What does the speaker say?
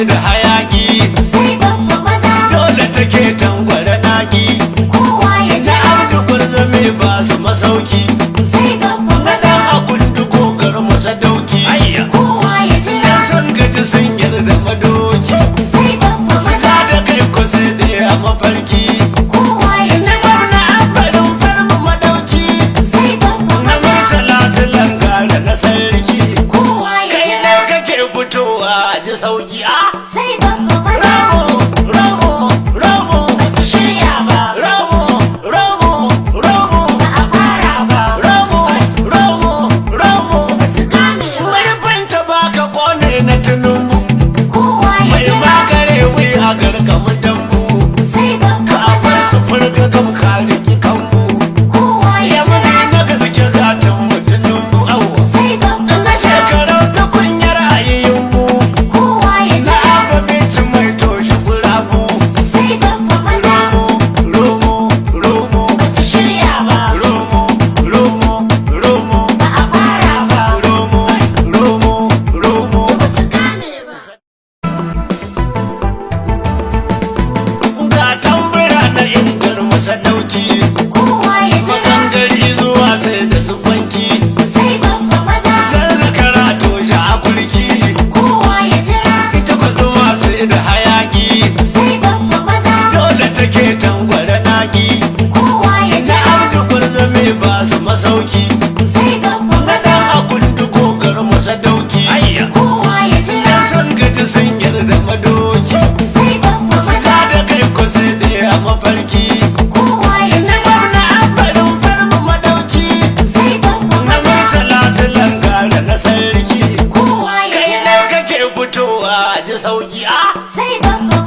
sai da hayaki. Sai Baffa maza. Dole take tangwara naki. Kowa ya Na jira. Abdu Gwarzame ba su masauki. Sai Baffa Na maza. dan akundu kokar masadauki. Kowa ya jira. Dan sun gaji sun yarda madoki. Sai Baffa Su maza. ta da kai ko sai dai a mafarki. Kowa ya Na jira. gwamna abarin farmu madauki. Sai Baffa Na maza. Murtala silan gara na sarki. Kowa ya Kai jira. ne kake fitowa a ji sauki a. Sai Baffa maza. Ramo, ramo, ramo. Ba su shirya ba. Ramo, ramo, ramo. Ba a fara ba. Ramo, ramo, ramo. Ba su gane ba. Murfinta baka kone na Tunumbu. Kowa ya Mai jira. makare wi a garkamu dambu. Sai Baffa Ka maza. su furga gam ka riki kambu. Kowa ya Ya jira. muni na gaske gatan mutunumbu awo. Sai Baffa Na maza. shekarau ta kunyar ayiyin. Kowa ya Na jira. ababici mai toshe gurabu. Sai Baffa maza. Romo, romo, Ba su shirya ba. romo, romo, romo, Ba a fara ba. romo, romo, romo. Ba su gane ba. Ga tambura na ingar masadauki. Kowa ya jira. Makangari zuwa sai da su fanki. Sai Baffa maza. Canza karatu shi a kurki. Kowa ya jira. Ita kwa zuwa sai da hayaki. Sai Baffa maza. Dole take tangwara naki. Kowa ya Na jira. Abdu Gwarzame ba su masauki. Sai Baffa Na maza. dan akundu kokar masadauki. Kowa ya jira. Dan sun gaji sun yarda madoki. Sai Baffa Su maza. ta da kai ko sai dai a mafarki. Kowa ya Na jira. gwamna abarin farmu madauki. Sai Baffa Na maza. Murtala silan gara na sarki. Kowa ya Kai jira. ne kake fitowa a ji sauki a. Sai Baffa